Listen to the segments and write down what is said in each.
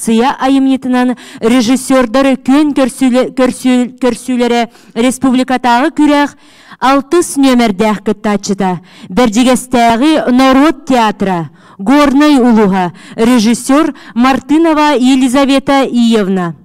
Арассыйа айымньытынан режиссердар күөн көрсүүлэрэ республикатааҕы күрэх алтыс нүөмэрдээх кыттааччыта, Бэрдьигэстээҕи норуот театра, Горнай улууһа, режиссер Мартынова Елизавета Иевна.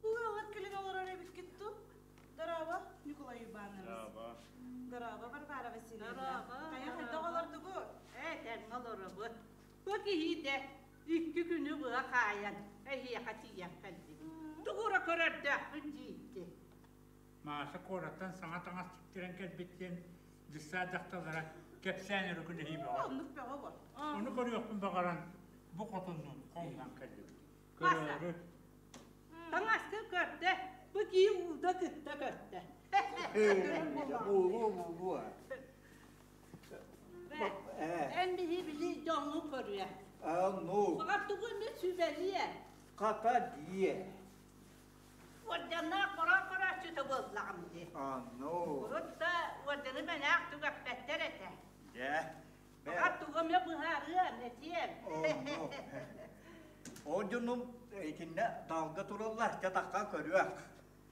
Ыаллар кэлэн олорор эбиккит дуу? Дорообо, Ньукулай Уйбаанович. Дорообо. Дорообо, Варвара Васильевна. Дорообо. Хайа хайдах олордугут? Ээ, тэҥҥэ олоробут. Бу киһиитэ икки күнү быһа хаайан эһиэхэ тиийэн кэллибит. Тугура көрөрдөөхпүн диитти. Маша куораттан саҥа таҥас тиктэрэн кэлбит диэн дьыссаат дьахталлара кэпсээн өрүкүнэһии бөҕө. Оннук бөҕө бо. Ону көрүөхпүн баҕаран бу хотуннуун хоҥнон кэллибит. Көрөөрү. Таҥаска көрдө, бу кии уута кытта көрдө. Буолуо, буолуо. Эн биһи били дьоҥҥун көрүө. Ну. Баҕар тугу эмэ сүбэлиэ. Хата диэ. Уордьаннаах мороон көрөөччүтэ буоллаҕым дии. Ну. Урут да уордьаны мэнээх түгэппэттэр этэ. Дьэ. Баҕар тугу эмэ быһаарыам, этиэм. Ол дьонум итиннэ далга тураллар, чэ тахха көрүөх.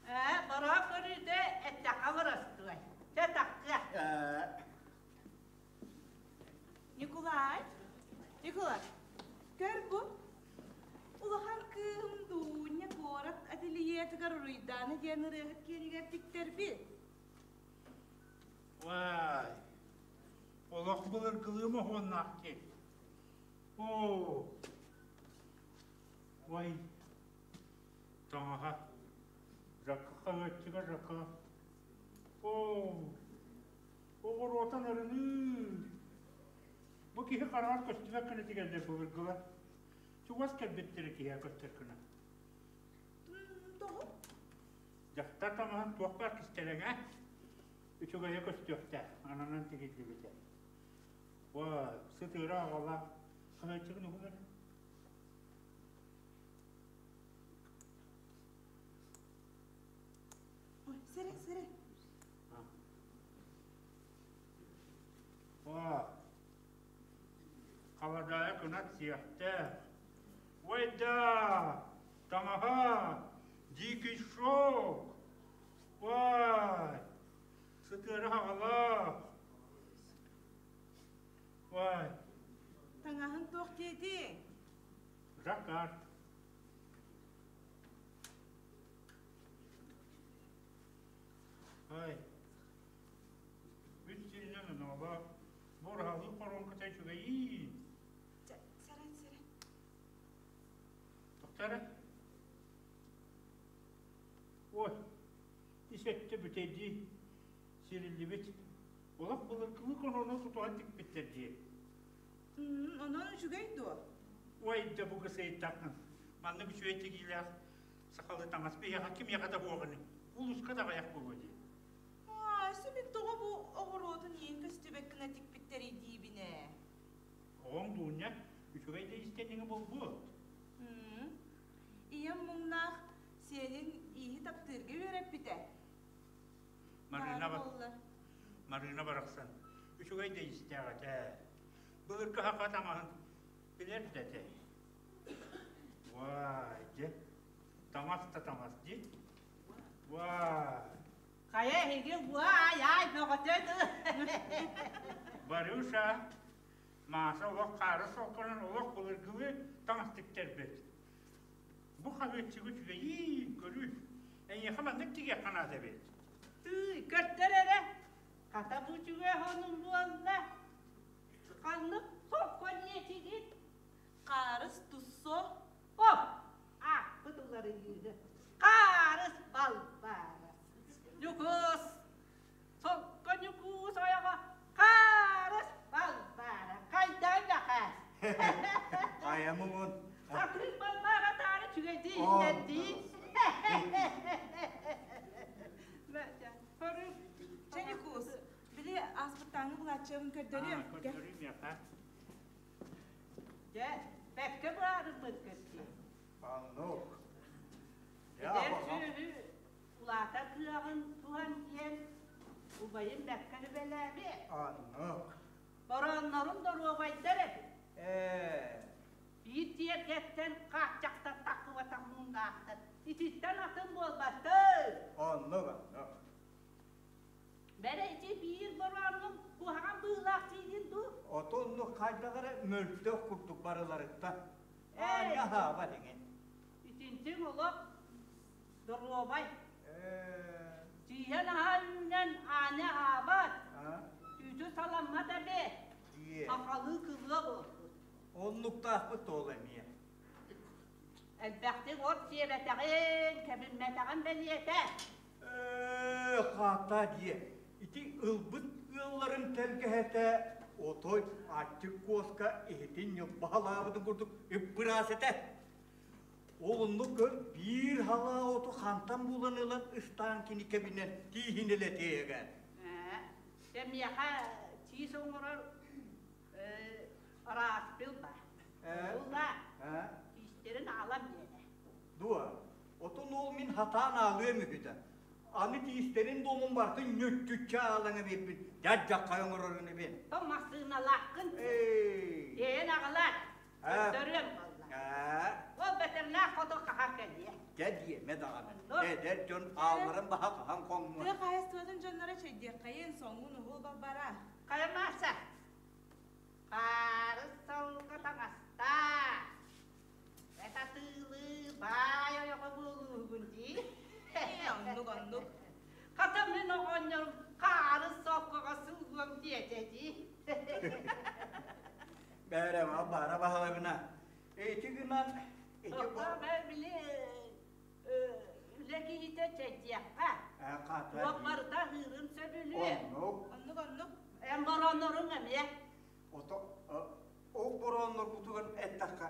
Ээ, мороон көрүүтэ эттэххэ боростуой. Чэ таххыа. Николай, Николай, көр бу. Улахан кыыһым Дуня куорат ательетыгар Уруйдаана диэн ырыаһыт киэнигэр тиктэрбит. Вай, олох былыргылыы моһуоннаах киһи. Оо, ой, таҥаһа, жакка хаһыаччыга жакка. Оо, оҕуруотан арыныы. Бу киһи хараҕар көстүбэт гына тигэллэр былыргылар. Чугас кэлбиттэрэ киһиэхэ көстөр гына. Тоҕо? Дьахтар таҥаһын туох баар кистэлэҥэ үчүгэйэ көстүөхтээх, ананан тигиллибитэ. Уа, сытыыра аҕалаах хаһыаччыгын угун эрэ. Ой, сэрэ, сэрэ. Уа, халадаайа кынат сиэхтээх. Уойда, таҥаһа, дикий шок. Уай, сытыары хаҕалаах. Уай. Таҥаһын туох диэтиҥ? Жаккард. Ай, үс сиринэн оноолоох, буораһалыы хоруоҥката үчүгэйиин. Чэ, сэрэн, сэрэн. Тоқтар эрэ. Ой, ис өттө бүтэйдии сириллибит. Олох былыргылыы коноону тутуһан тикпиттэр дии. Онон үчүгэй дуо? Ой, да бу кысыйтаххын. Маннык үчүгэй тигиилээх сахалыы таҥас биһиэхэ кимиэхэ да буоҕуну улууска да аҕыйах буолуо дии. Аайсы мин тоҕо бу оҕуруотун иин көстүбэт гына тикпиттэрий диибин ээ. Оҕоҥ Дуунньа. Иистэнньэҥэ буолбут. Ийэм муҥнаах сиэнин ииһи таптыырга үөрэппитэ. Марыына, Марыына барахсан үчүгэй да иистээх этэ. Былыргы саха таҥаһын билэр да этэ. Вай, дьэ, таҥас да таҥас дии. Вай. Хайа эһиги уай-ай бөҕөтө Варюша, Мааса олох хаара солконон олох былыргылыы таҥас тиктэрбит. Бу хаһыаччыгы үчүгэйиин көрүү. Эйиэхэ маннык тигиэххэ наада эбит. Тыый, көрдөр эрэ. Хата бу үчүгэй сонун буолла. Ханнык сокко диэтигит? Хаарыс туссо. Оп, ааппыт уларыйыыны. Хаарыс балбаара. Ньукуус, сокко Ньукуус ойоҕо Хаарыс Балбаара. Хайдаан бэхээс? Хайа муҥун. Сатыыр Балбаара таары үчүгэйдии иһиллэрдии. Чэ, Ньукуус, били ааспыттааҥҥы былааччыйабын көрдөрүөм. Көрдөрүм миэхэ. Дьэ, бэккэ баарыммыт көстүү. Оннук. Эдэр сүөһү улаата кыаҕын туһан диэн убайым бэккэ сүбэлээбит. Оннук. Борооннорун доруобайдар эбит. Ээ. Биир тиэргэттэн хааччахтан тахсыбатах муҥнаахтар. Ититтэн атын буолбаттар. Оннук, оннук. Бэрэ ити биир борооннум куһаҕан быылаах диигин дуу? Отоннук хайдах эрэ мөлтөх курдук барыларыттан. Аанньа аһаабат иҥин. Итинтиҥ олох доруобай. Тиийэн аһа үүнэн аанньа аһаабат. Түүтү саламмат эбит. Сахалыы кылыа буолбут. Оннуктаахпыт ол эмиэ. Элбэхтик от сиэбэтэҕин, кэбиммэтэҕин бэлиэтэ. Ээ, хаата диэ. Ити ылбыт ыалларын тэлгэһэтэ отой аччык куоска иһитин ньылбаһалаабытын курдук ыппыраас этэ. Ол онно көр биир халаа оту хантан булан ылан ыстаан кини кэбинэн тииһин элэтиэгэ. Ээ, дьэ миэхэ тиис оҥорор араспил баар. Булла тиистэрин аалан биэрэ. Дуо, отун ол мин хатаан аалыам үһү да. Аны тиистэрин дуомун барытын ньүччүччэ аалаҥа биэрбин, дьадьаххай оҥорорун эбин. Том массыыналааххын. Эйэн аҕалар. Көрдөрүөм буолла. Ол бэтэрнээх хоту хаһан кэлиэ. Дьэ диэмэ даҕаны. Эдэр дьон аалларын баһа хаһан хоҥнуо. Тыа хаһайыстыбатын дьонноро чэйдиэххэйин, соҥҥун уһул балбара. Хайа Мааса, хаарыс салга таҥастаа. Эт атыылыы баай ойоҕо буолууһугун дии. Ээ, оннук, оннук. Хата мин оҕонньорум хаарыс соккоҕо сылгым диэтэ дии. Бээрэ, баара баһылабына. Ити гынан ити бу... Били үлэ киһитэ чэйдиэххэ. Туох барыта аһыырын сөбүлүө. Оннук. Оннук, оннук. Эн бороонноруҥ эмиэ. Ото ол борооннорбутугар эттэххэ,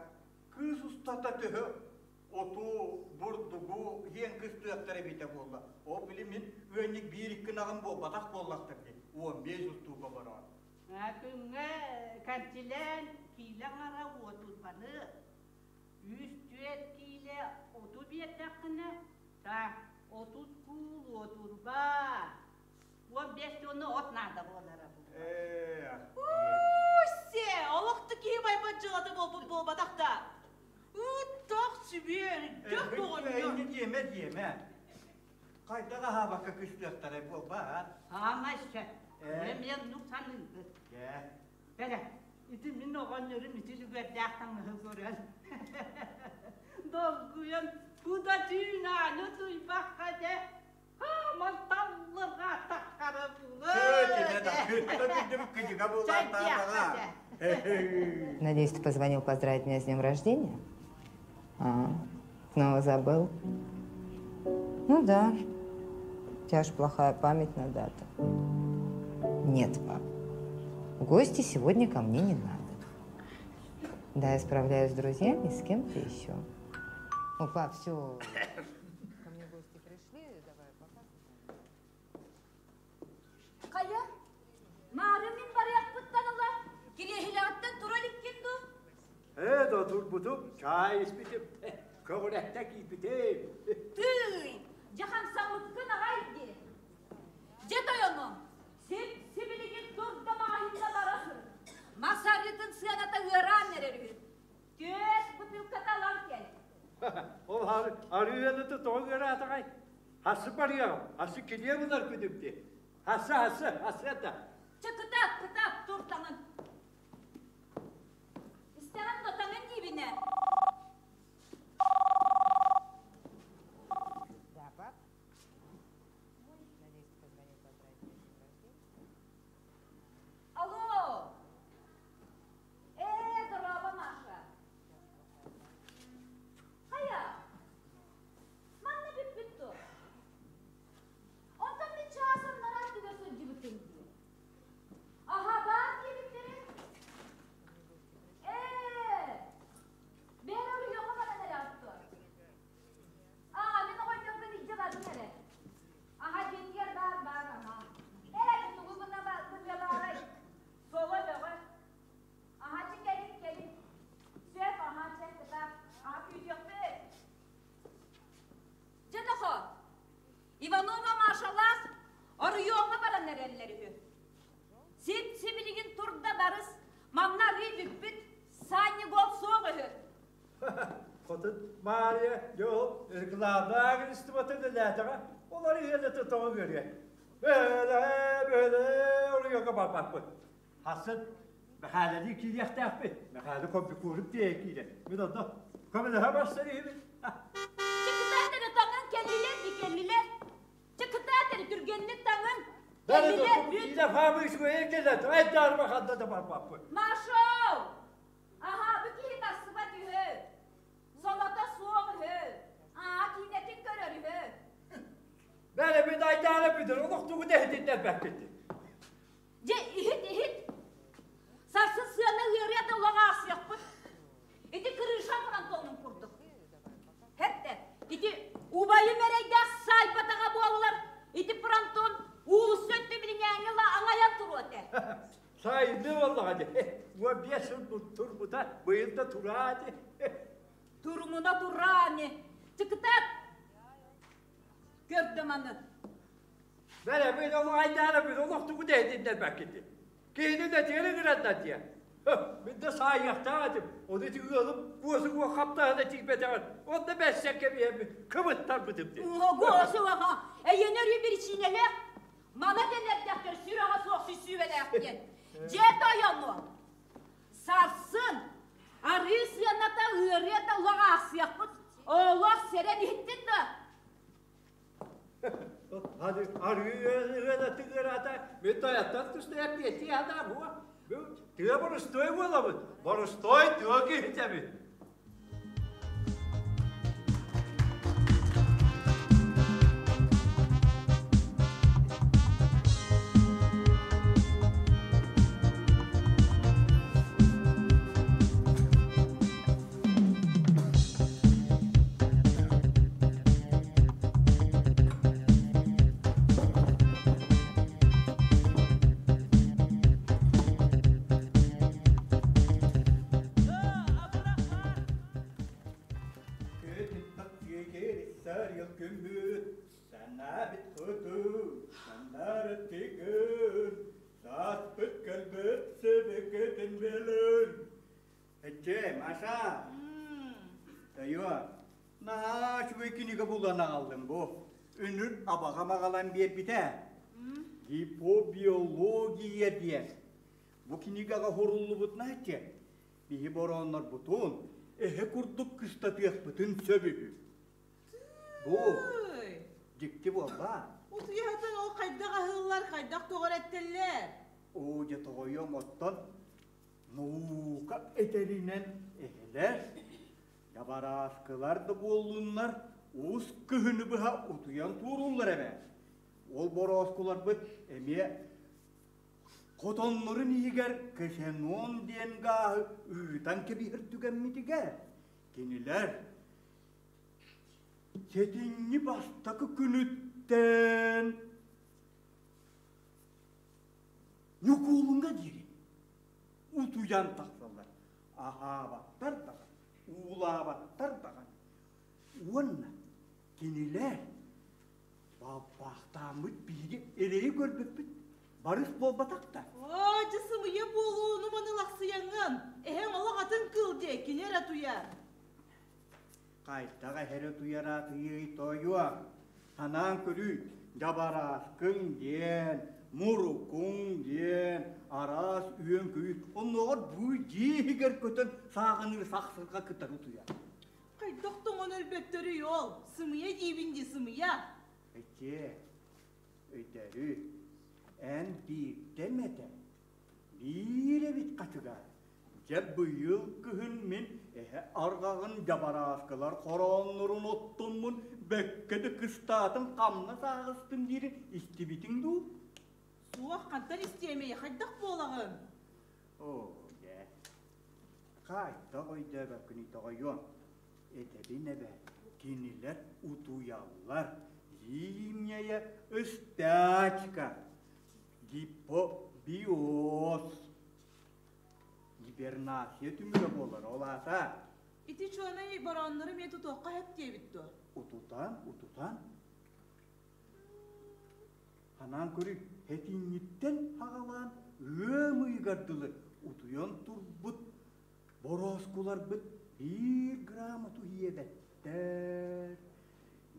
кыыс устата төһө оту, бурдугу иһэн кыстыахтар эбитэ буолла. Ол били мин ыанньык биир-икки ынаҕым буолбатах буоллахтар дии. 15 устуука бороон. Күҥҥэ кэмчилээн киилэ аҥара уотурбаны, үс-түөрт киилэ оту биэрдэххинэ, так, 30 куул уотурба, 15 тонна от наада буолара Ууссе, олохту киһи байбат дьыалата буолбут буолбатах да. Ыттах сүбүөр, дьөх доҕонньор. Диэмэ, диэмэ. Хайдах аһаабакка кыстыахтарай буолбаат? Саамай сөп. Эмиэ оннук саныыбыт. Бэрэ, ити мин оҕонньорум ити үлүгэрдээх таҥаһы көрөн долгуйан куда түүн ааны утуйбакка дьэ хааман таллырҕа таххара Надеюсь, ты позвонил поздравить меня с днем рождения? А, снова забыл? Ну да, у тебя ж плохая память на дату. Нет, пап, в гости сегодня ко мне не надо. Да, я справляюсь с друзьями, с кем-то еще. О, пап, все. Ко мне гости пришли, давай пока. Хайа, маары мин барыахпыттан ыла, кириэһилэҕиттэн тура иликкин дуу? Ээ, турбутум, чаай испитим, көҕүрэттэ киирбитим. Тыый, дьэ хамсаммыккын аҕай дии. Дьэ тойонум, сип-сибилигин турда маҕаһыыҥҥа бара сырыт. Мас арыытын сыаната ыараан эрэр үһү. Түөс бытыылката ылан кэл. Ол арыыны тоҕо ыараатаҕай? Хассы барыаҕым, хассы килиэп ылар күнүм дии. Хассы, хассы, хассы это. Чэ, кытаат, кытаат, тур таҥын. Истэҕин да таҥын диибинэ. Да, пап? Надеюсь, ты позвонил поздравить меня с днем рождения? Алло! Ээ, дорообо, Маша. Хайа? Манна бүппүт дуо? Онтон мин чаас аннараа өттүгэр сылдьыбытым дии. Аһа, баар диэбиттэрэ. Ээ, бэйэ уйуоха баран эрэ оттон. Аа, мин оҕонньорбун илдьэ бардым эрэ. Аһа, дьиэтигэр баар баар аһа. Ээ, тугу гына баарай? Соло бөҕө. Аһа, чэ кэлин, кэлин. Сөп, аһа, чэ, кытаат. Аһа, күүтүөхпүт. Дьэ, нохоо, Иванова Машалаах оройуоҥҥа баран эрэллэр үһү. Сип-сибилигин турда барыс, манна арыы бүппүт, Саннигол суох үһү. Хотун Маарыйа дьол реклама агентствотын үлэлээтэҕэ, олор иһэлэтэ тоҕо үөрүө. Бөһөлө, бөһөлө, оройуоҥҥа барбаппыт. Хассын Мэхээлэлии киириэхтээхпит. Мэхээлэ комбикорм тиэйэ киирэр. Мин онно көмөлөһө барсар иһибин. Чэ кытаат эрэ таҥын кэллилэр ди кэллилэр. Чэ кытаат эрэ түргэнник таҥын. Кэллилэр бүт. Киинэ фабрик үчүгэйэ кэллэ. Айдаарыма ханна да барбаппыт. Машоу! Аһаа, бу киһи тахсыбат үһү. Солото суох үһү. Аа, киинэтин көрөр үһү. Бэри мин айдаара бүтэр, олох тугу да иһитиннэрбэккит. Дьэ, иһит, иһит. Сарсын сыана ыарыа да олох аахсыахпыт. Ити крыша фронтонун курдук. Хэттэ, ити убайым эрэйдээх саайбатаҕа буоллар, ити фронтон уулусса өттө билиҥээҥҥи ла аҥайан туруо этэ. Сайынны буоллаҕа дии. 15 сыл турбута, быйыл да тураа дии. Турумуна тураа ини. Чыкытат! Көрдөм аны. Бэрэ, мин олох айдаара мин олох тугу да иһитиннэрбэккит дии. Киһини да тиэрэ гынанна диэ. Мин да саайыахтаах этим. Ону ити ыалым куосугуа хаптаһына тиийбэтэҕин, онно бэссэккэ кэбиһэммин кыбыттарбытым дии. Гуосуга, эйиэнэ өрүү биричиинэлээх, мана дэнэрдэхтэр сүрэҕэ суох сүссүүбэлээх диэн. Дьэ тойону, сарсын арыы сыаната ыарыа да олох аахсыахпыт, олох сэрэн иһиттин да. Арыы тыгыраата, мен таяттан тустайар диэти ада буа. Тыа боростой буолабыт. Боростой тыа киһитэбит. Санаабыт хоту, санаары тыгын, сааспыт кэлбит сибикитин билин. Эчээ, Маша! Тойуо, наһаа үчүгэй кинигэ булан аҕаллым бу. Үнүр абаҕам аҕалан биэрбитэ. Гипобиология диэн. Бу кинигэҕэ суруллубутуна эчээ, биһи борооннорбутун эһэ курдук кыстатыахпытын сөп үһү. Бу дьикти буолла. Утуйаһытын ол хайдах аһыыллар, хайдах көҕүрэттэллэр? Оо, дьэ тоҕойуом оттон наука этэринэн эһэлэр, дабарааскылар да буоллуннар, уус кыһыны быһа утуйан туорууллар эбээт. Ол борооскуларбыт эмиэ хотоннорун иһигэр ксенон диэн гааһы ыытан кэбиһэр түгэммитигэр кинилэр Сэтинньи бастакы күнүттэн Ньукуолуҥҥа диэри утуйан тахсаллар, аһаабаттар даҕаны. Сулаабаттар даҕаны. Уонна кинилэр балбаахтааммыт биһиги эрэйи көрбүппүт барыс буолбатах да. Оо, дьэ сымыйа буолууну маны лахсыйаҥҥын. Эһэҥ олох атын кыыл дии, кини эрэ туйар. Хайдах эһэрэ туйараатыйый тоойуо? Санаан көрүй, дьабарааскыҥ диэн, мурукуҥ диэн, араас үөн-көйүүр оннооҕор бу дьиэ иһигэр көтөн сааҕыныыр сахсырҕа кытары утуйар. Хайдах тоҥон өлбөттөрүй ол? Сымыйа диибин дии сымыйа. Эчээ, өйдөөрү, эн биирдэ эмэтэ, биир эбит хатыга Дьэ быйыл кыһын мин эһэ арҕаҕын дьабарааскылар хорооннорун оттоммун бэккэ да кыстаатым хамнас ааҕыстым диирин истибитиҥ дуу? Суох, хантан истиэмий, хайдах буолаҕын? Оо, дьэ, хайдах өйдөөбөккүнүй тоҕойуом? Этэбин эбээт, кинилэр утуйаллар, зимняя спячка, гипобиоз. Гибернация түмүгэ буолар, ол аата. Ити чуонай борооннору эмиэ тутуохха сөп диэбит дуо? Утутан, утутан. Ханаан көрүй, этиҥҥиттэн аҕалаан ыам ыйыгар дылы утуйан турбут борооскуларбыт биир грамм оту сиэбэттэр,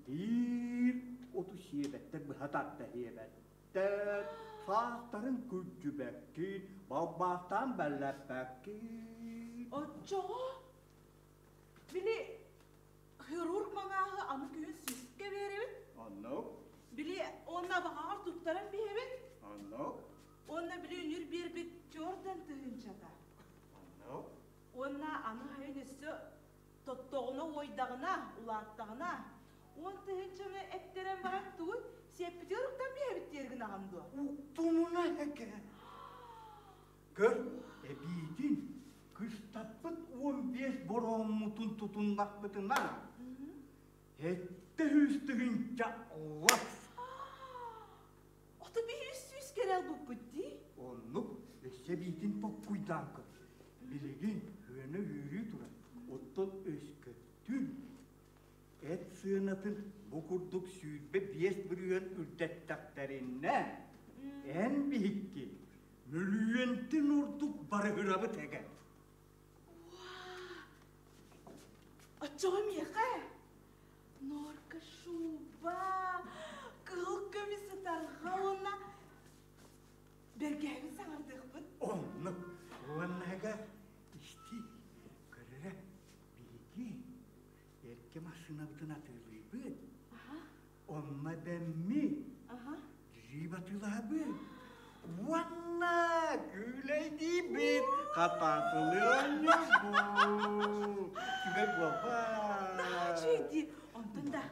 биир оту сиэбэттэр, быһа тарда сиэбэттэр. Саахтарын күрдьүбэккин, балбаахтаан бэллэппэккин. Оччоҕо били хирург маҥааһы аны күһүн сүүскэ биэрэбит. Оннук. Били уонна абаҕаҕар туттаран биһэбит. Оннук. Уонна били үнүр биэрбит чуордан тыһыынчата. Оннук. Уонна аны хайын өссө тоттоҕуна, уойдаҕына, улааттаҕына 10 тыһыынчаны эттэрэн баран тугуй сиэппитигэр уктан биэрэбит диэр гынаҕын дуо? Уктумуна эгэ. Көр, эбиитин кыстаппыт 15 борооммутун тутуннахпытына, 700 тыһыынча лас. Ото 500 кэрэл буппут дии. Оннук өссө эбиитин токкуйдаан көр. Билигин үөнэ үүрүү турар. Оттон өскөтүн эт сыанатын бу курдук 25% үрдэттэхтэринэ, эн биһикки мөлүйүөнтэн ордук барыһырабыт эгэ. Оччоҕо миэхэ норка шуба, кыһыл көмүс ытарҕа уонна бэргээбин саҥардыахпыт. Оннук. Уонна эгэ истии көрөрө биһиги эргэ массыынабытын атыылыыбыт. Онно бэмми джип атыылаһабыт. Уонна күүлэйдиибит, хатаатылыы оонньуубут. Үчүгэй буолбат. Үчүгэй Онтон да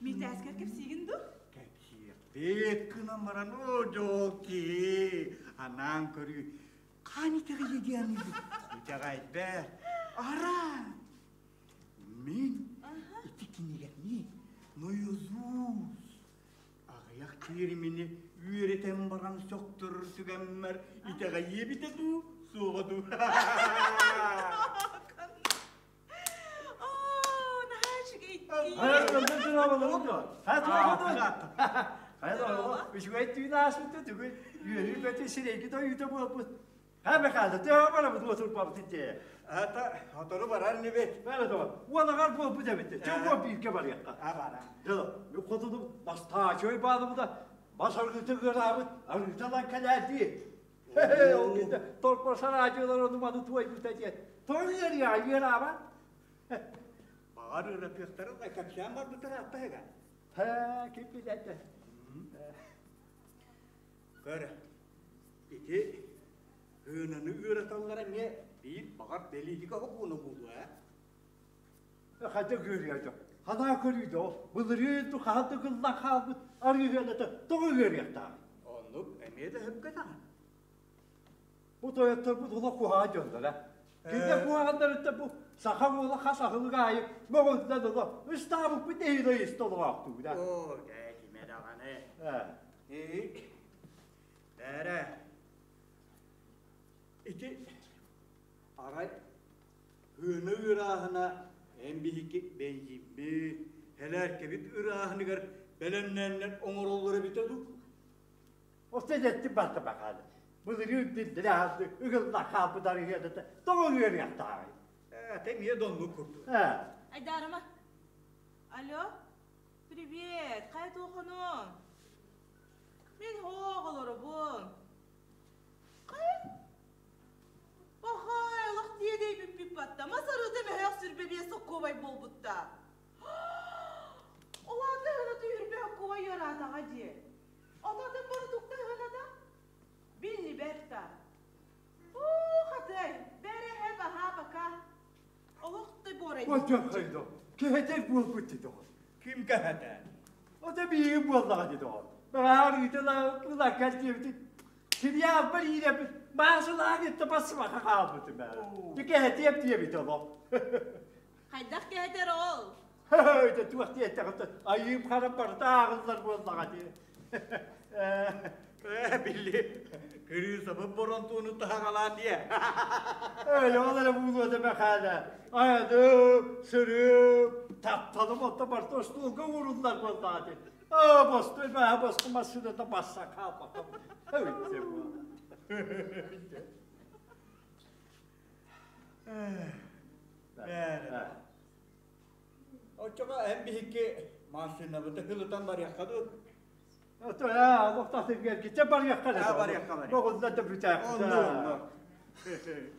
Митээскэр кэпсиигин дуу? Кэпсиэхпит гынан баран, оо, дьол киһи, анаан көрүү. Хаан итэҕэйиэ диэн итэҕэйбэт. Ара, мин ити кинигэни наизусть аҕыйах тиэримини үөрэтэн баран сөхтөрөр түгэммэр итэҕэйиэ эбитэ дуу, суоҕа дуу. Оо, наһаа үчүгэй Үчүгэй түүн ааспыт түгү үөрүү көтүү сирэйгит ойуута буолбут. Ха Михаил, төһө барабыт уотурбабыт итee. Ата, отору барар нибет. Бары тоҕо. Уонаҕар буолбут эбит. Чөҥгө бииргэ барыахха. А бара. Дьэ, хотунум Настаачой баалыбыта бас аргыты ыараабыт, аргыталан кэлээдии. Ол кэннэ торпор санаачылар ону маны туойбута диэн. Тоҕо ыарыйа ыараабат? Баҕар ыратыахтарын да кэпсээн барбыттар аатта эгэ. Һэ, ким билэтэ. Көр, ити ыынаны ыараталлара эмиэ биир баҕар бэлиитикэ сокуона буолуо ээ. Хайда ыарыйа Ханаа көрүүдө ол. Былырыын ту хаһан да гыллан хаалбыт арыыһыаната тоҕо ыарыахтаах? Оннук эмиэ да сөпкө даҕаны. Бу тойотторбут олох куһаҕан дьоннор э. Кинилэр куһаҕаннарыттан бу саха уола хас аһылык аайы мөҕүллэн ыла ыстаабыппыт эһиил ыйыста олоҕоохтуугут э. Оо, дьэ, кимэ даҕаны. Э. Бээрэ, ити арай Сыана ыырааһына эн биһикки бензиммит, сэлээркэбит ырааһыныгар бэлэмнээннэр оҥороллор эбитэ дуу? Оста дьэттим барта бакаады. Былырыын биллэрэ аһарды ыгылла хаалбыт арыһыадата тоҕо ыарыахтааҕый? Ээ, эмиэ да оннук курдук. Ээ. Айдарыма. Алло, привет, хайа туохунун? Мин оҕолоробун. Хайа? Пахай, олох диэдэй бүппүт батта. Мас арыыта мөһөөх сүрбэ биэс соккуобай буолбутта. Ол аата ыһына түһүрбэ соккуобай ыараатаҕа дии. Отатын бородуукта ыһыната? Биллибэт да. Уу, хатай, бэрэһэ баһаа бака. Олох да буорай. Отдьахайдо, кэһэтэр буолбут дии доҕор. Ким кэһэтэ? Ото биһиги буоллаҕа дии доҕор. Баҕар ыытылаа диэбитин Кириааппар иирэппит маасылаах итте бассыбаха хаалбытым ээ. Кэһэтиэп диэбит олох. Хайдах кэһэтэр ол? Өйдө туох диэтэҕит айыым хара барыта ааҕыллар буоллаҕа дии. Ээ, билли, кырыысабыт боронтууну таһаҕалаан диэ. Эй, ол эрэ буолуо да Мэхээлэ. Айаным, сырым, тапталым отто барыта остуолга ууруллар буоллаҕа дии. Аа, бостой баа, боско массыыната басса хаалбатым. Өйдө Бээрэ. Оччоҕо эн биһикки массыынабыты хылытан барыахха дуу? Ото ээ, олохтоох эргиччэ барыахха да. Аа, барыахха, барыахха. Боҕулла да бүтээххэ. Онно, онно.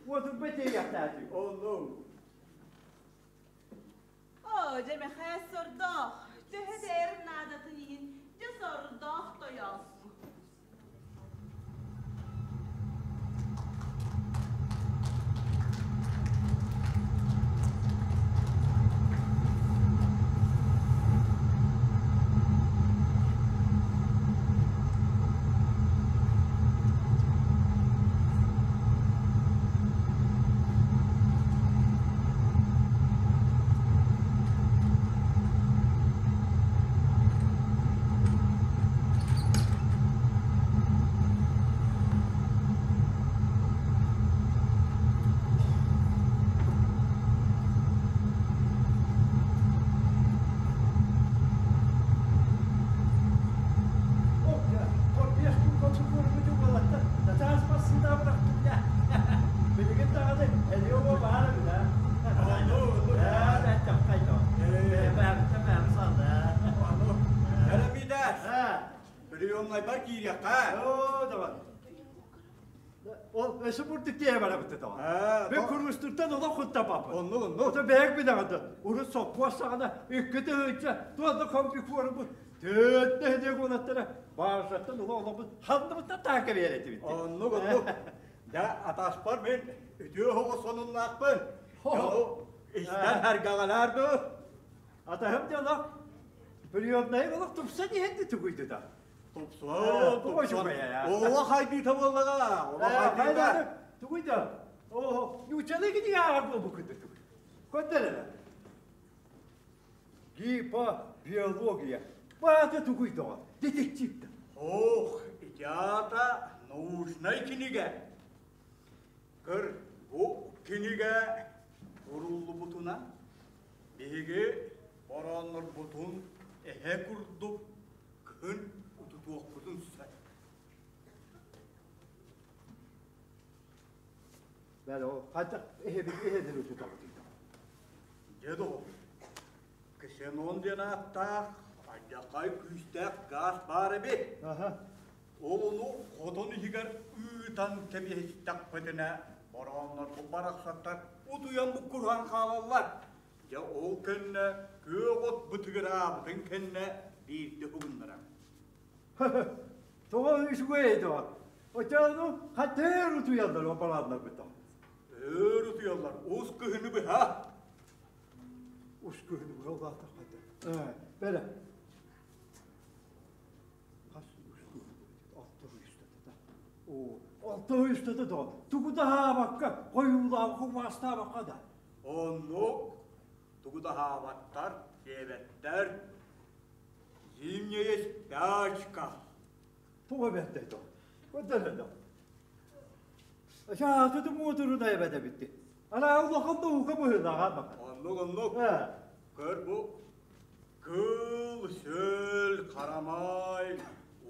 Уотун бэтиэйэхтээти. Онно. Оо, дьэ Мэхээс сордоох, төһө да эр наадатын иһин, дьэ сордоох тойооску. Билигин даҕаны Элиово баар эбит аа. Эрэбидэс, приемнайбар киириэххэ. Ол өсө бурдук тиэйэ барабыт тоҕо. Мен куруустуртан олох хуттапаппын. Онну онну. Ото бэйэк билэҕин урут соппуос саҕана икки тыһыынча туох да комбикуорбут төрт нэһилиэк уолаттара бааржаттан ула олобут ханныбыттан таакка биэрэтибит. Оннук оннук. Дьэ, атаспар мин үтүө оҕо сонуннаахпын. Истэн харгаҕалаар дуу. Атаһым дьоло приемнайым олох тупсан иһэн тугуйду да. Тупсан, тупсан. Оҕо хайдыыта буоллаҕа. Оҕо хайдыыта. Тугуйда. Оо, ньуучалыы кинигэ ааҕар буолбуккун тугуй. Көттөр эрэ. Гипобиология. Баата тугуй доҕор? Детектив да. Ох, ити аата научнай кинигэ. Көр, бу кинигэ уруллубутуна биһиги борооннорбутун эһэ курдук кыһын утутуохпутун сөп. Бэл ол хайдах эһэбит эһэлэр утутабытый Дьэ доҕор, ксенон диэн ааттаах алдьархай күүстээх гаас баар эбит. Ол ону хотон иһигэр ыытан кэбиһистэхпитинэ, борооннорбут барахсаттар утуйан буккуруһан хаалаллар. Дьэ ол кэннэ күөх от бытыгыраабытын кэннэ биирдэ уһугуннарар. Тоҕо үчүгэй доҕор. Оччону хатыр утуйаллар ол барааннарбыт Өр утуйаллар, ус кыһыны быһа. Ус кыһыны быһа улаатар хайда. Бэрэ. Хас ус кыһыны алта устата О, алта устата да тугу да хаабакка, хойуулаабакка, убаастаабакка да. Оннук тугу да хаабаттар, сиэбэттэр. Зимняя спячка. Туга бэртэй то. Көтөрө да. Саатыты муотуру да эбэдэ битти. Ана улахан да уука быһыылааҕа баха. Оннук, оннук. Көр бу кыл-сүл, харамай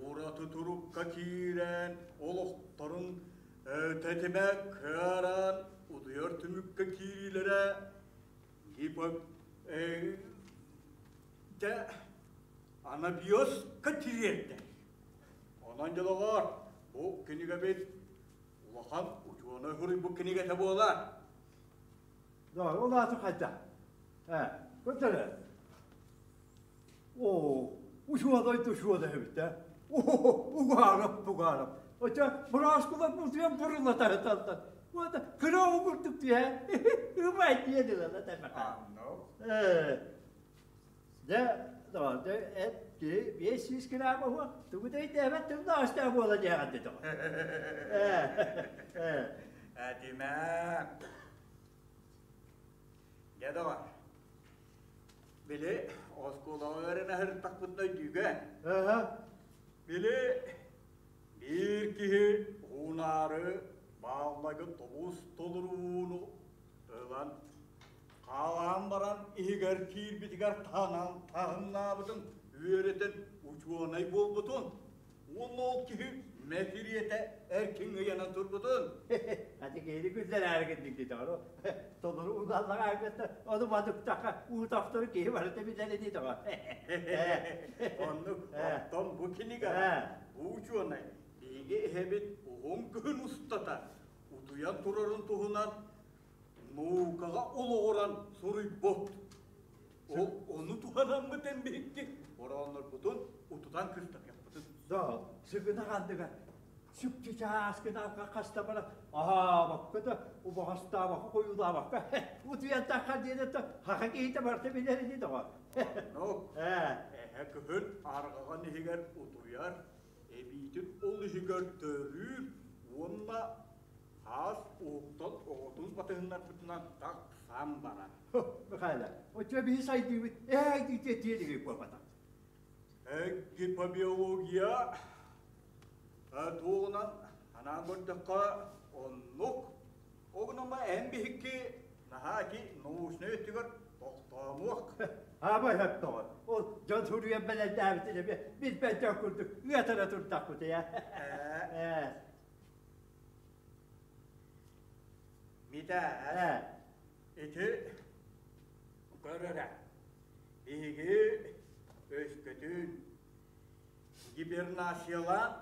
ураты турукка киирэн олохторун тэтимэ кыаран утуйар түмүккэ киириилэрэ гипо дэ анабиозка тириэрдэр. Онон дьолоҕор бу кинигэбит улахан учуонай суруйбут кинигэтэ буолар. Да, ол ааты хайдах? Э, көтөрө. Оо, учуонай да учуонай эбит ээ. Угаарап, бугаарап. Оча бырааскылар бутуйан бурулатар Вот кыра курдук түһэ. Ымай диэн ылала тэмэхэ. Э, Дьэ, доҕор, дьэ, эт киһи 500 грамм уһуо, тугу да өйдөөбөт тылла-өстөөх буола диэҕин дии тоҕо. Этимэ. Дьэ, доҕор, били оскуолаҕа үөрэнэ сырыттахпытына өйдүүгүн? Били биир киһи уунаары бааллайгын тобус толорууну ылан Хаалаан баран иһигэр киирбитигэр таһынан таһыннаабытын үөрэтэн учуонай буолбутун уонна ол киһи мэтириэтэ эркин ыйанан турбутун. Ати киһини күллэрээри гыннык диэтэҕэр толору угаллаҕа ону мадыктаха уу тохтору киһи барыта билэр ини тоҕо. Оннук оттон бу кинигэ бу учуонай биһиги эһэбит уһун күһүн устата утуйан турарын туһунан наукаҕа олоҕуран суруйбут. Ол ону туһанаммыт эн биһикки орооннорбутун утутан кыстатыахпытын. Да, сыгына хандыга сүктү чааскын алга хаста бара аһаабакка да убаҕастаабакка хойуулаабакка утуйан таххар диэн это хаха киһитэ барыта билэр ини доҕор. Ну, эһэ күһүн арҕаҕын иһигэр утуйар, эбиитин ол иһигэр төрүүр уонна Хаас уһуктан оҕотун батыһыннарбытынан тахсан барар. Михайло, оччо биһи сайдыыбыт ээ диэти буолбатах. Гипобиология туоҕунан анаан көрдөххө оннук. Огнума эн биһикки наһаа ити научнай өттүгэр тохтоомуох. Аабай хөптөҕөр. Ол дьон суруйан бэлэмнээбитин эмиэ билбэт дьон курдук ыатара турдахпыт ээ. Ээ. Митээ, ити көр эрэ, биһиги өскөтүн гибернациялаан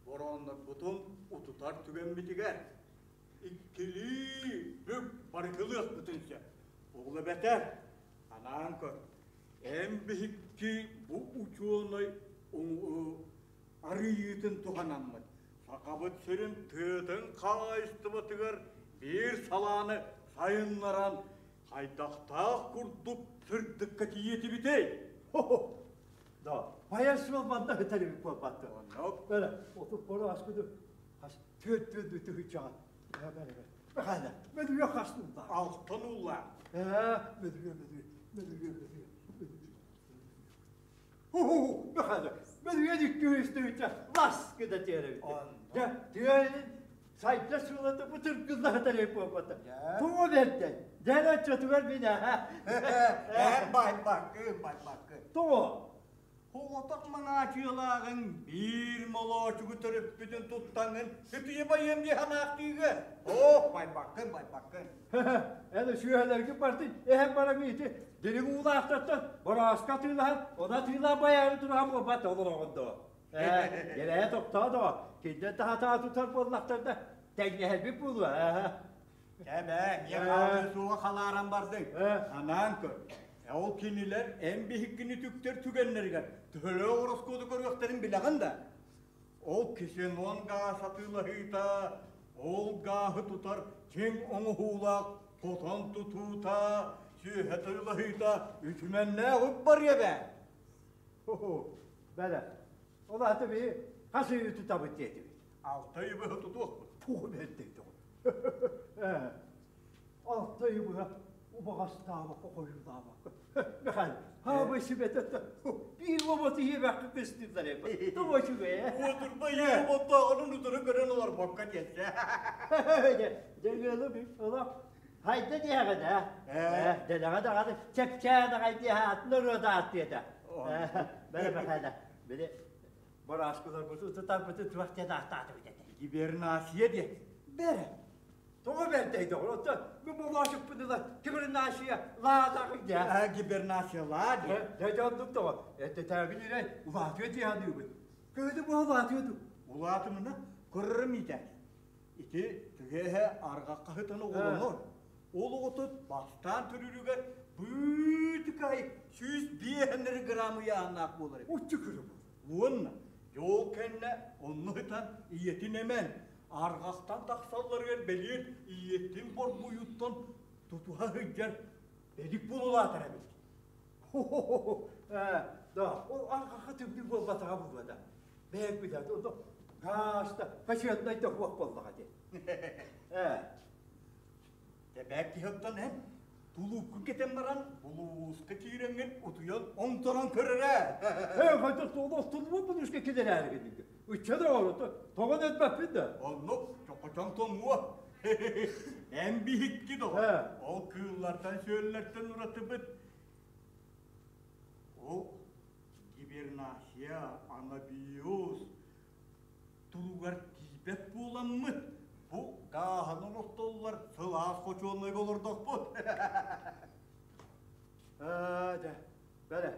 борооннорбутун утутар түгэммитигэр иккилии бүк баргылыахпытын сөп. Ол эбэтэр, анаан көр, эн биһикки бу учуонай арыйыытын туһанаммыт Сахабыт сирин тыатын хаһаайыстыбатыгар биир салааны сайыннаран хайдахтаах курдук сырдыкка тиийэтибитэй? Да, байар суол манна ыытар эбит буолбатты. Онно отуп боро аскыды хас түөт түөт үтү чаҕа. Бэхәлә, медүе хас улла. Алтан улла. Э, медүе, медүе, медүе, медүе, медүе. Михаил, мен икки лас гына тиэрэбит. Дьэ, тыа сайда сылата бу тыргыллаһытар буолбата. Тугу берден? Дьэ, оччотугар мин Эн байбаккын, байбаккын. Тугу? Оҕотох маҥаачыылааҕыҥ биир молоочугу төрөппүтүн туттаҥҥын үтүйэ байыам дии санаахтыыгы. Ох, байбаккын, байбаккын. Эн сүөһэлэргин бартын эһэн баран ити дириҥ уулаахтартан борооска атыылаһан, оны атыылаан байаары тураан буолбат олороҕун доо. Ээ, Гэрээ тохтоо доо, кинден таһатаа тутар буоллахтарда тэҥнэһэрбит буолуо. Чэ бээ, миэ хаалыы суоҕа халааран бардыҥ. Анаан көр. Ол кинилэр эн биһиккини түктэр түгэннэригэр төһөлөөх ороскуоту көрүөхтэрин билэҕин да? Ол ксенон гаас атыылаһыыта, ол гааһы тутар чиҥ оҥоһуулаах хотон тутуута, сүөһэ атыылаһыыта үтүмэннээх үп барыа эбээт. Бэлэ, ол аата биһи хас ыйы тутабыт диэтибит? Алта ыйы быһа тутуохпут. Тугу бэрдэй доҕор. Алта ыйы быһа убаҕастаабакка, хойуулаабакка. Михаил, хаабай сүбэтэ биир лоботу иэбэххэ көстүллэр эбит. Тугу үчүгэй, э? Уотурба ийэ оботтооҕунун утары көрөн олорбокко диэсэ. Дьэ, ыалы ылах. Хайда диэҕин ээ. Ээ, дэлэҕэ даҕаны чэпчээн аҕай диэһэ атын ырыата ааттыата. Бэрэ Мэхээлэ, били барааскыларбыт утутарбытын туох диэн ааттаатыбыт этэ? Гибернация диэн. Бэрэ. Тоҕо бэрдэй доҕор, оттон бу молоочукпун ыла гибернация лаатаҕын дии. Аа, гибернация лаа диэн. Дьэ, дьэ оннук тоҕо. Этэтээбин ирэй улаатыа дии саныыбын. Кыһыны бу улаатыа дуу? Улаатымына көрөрүм иитээт. Ити түгэһэ арҕахха сытан оҕолонор. Ол оҕото бастаан төрүүрүгэр быытыкай 105 грамм ыйааһыннаах буолар эбит. Уччу күрү буолар. Уонна дьол кэннэ онно сытан ийэтин эмэн, арҕахтан тахсалларыгар бэлиэр ийэтин борбуйуттан тутуһа сылдьар бэдик буолулаатар эбит. Да, ол арҕахха түбүк буолбатаҕа буолуо да. Бэйэҥ билэҕин, онно гааста, качыаннай да суох буоллаҕа дии. Ээ. Тэбээк киһи оттон эн тулууккун кэтэн баран булууска киирэҥҥин утуйан оҥторон көрөр ээ. Ээ, хайдах олох тулуубун булууска киллэрээри гынныгын. Ычча да оҕото, тоҕо да этбэппин да. Оннук чохочоҥ тоҥуо. Эн биһикки доҕор. Ол кыыллартан-сүөллэртэн уратыбыт. Ол гибернация, анабиоз туругар тиийбэт буоламмыт, бу гааһынан оттоллар сылаас хочуоннайга олордохпут. Аа, дьэ, бэрэ.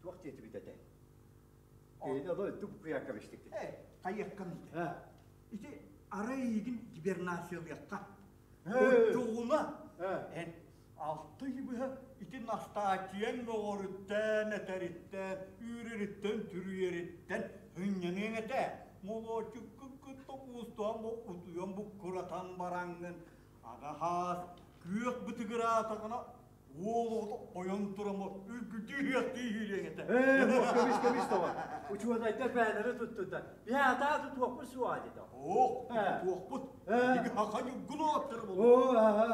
Туох диэтибит этэ? Киһини олор өттүк букуйаакка биштиктик. Э, хайыаккын ити арай эйигин гибернациялыахха. Оччоҕуна эн алта ый быһа ити Настааччыйаҥ мөҕөрүттэн, этэриттэн, үүрэриттэн, түрүйэриттэн ынньаныаҥ этэ. Молуочуккун кытта куустуһан бу утуйан буккуратан бараҥҥын, аҕаһаас күөх бытыгыраатаҕына уол оҕото ойон туран үргүтүү иһириэҥ этэ. Ээ, көмүс көмүс тоҕо. Учуонайдар бэйэлэрэ туттундар. Биһи атаа тутуохпут суоҕа дии Ох, тутуохпут. Биһиги хаха ньургун уолаттары Оо, аха.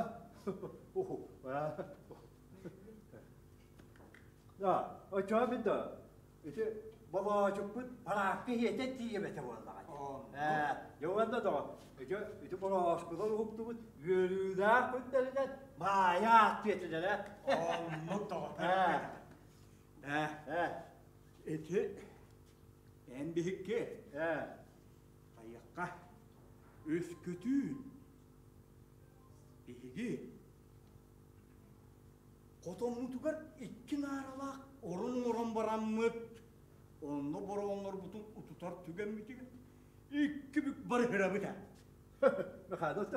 Да, оччоҕо мин да ити болоочукпут бараакка иһиэтэ тиийэбэтэ буоллаҕа дии. Ээ, дьэ уонна доҕор, ити ити борооскулар уһуктубут үөрүүлээх күннэринэн Маайа ааттыа этилэр ээ. Оннук доҕор. Ээ. Ээ, Ээ, ити эн биһикки ээ. хайыахха өскөтүүн биһиги хотоммутугар икки нааралаах орон оҥорон бараммыт, онно бороҕоннорбутун утутар түгэммитигэр икки бүк барыһырабыт ээ. Михайлов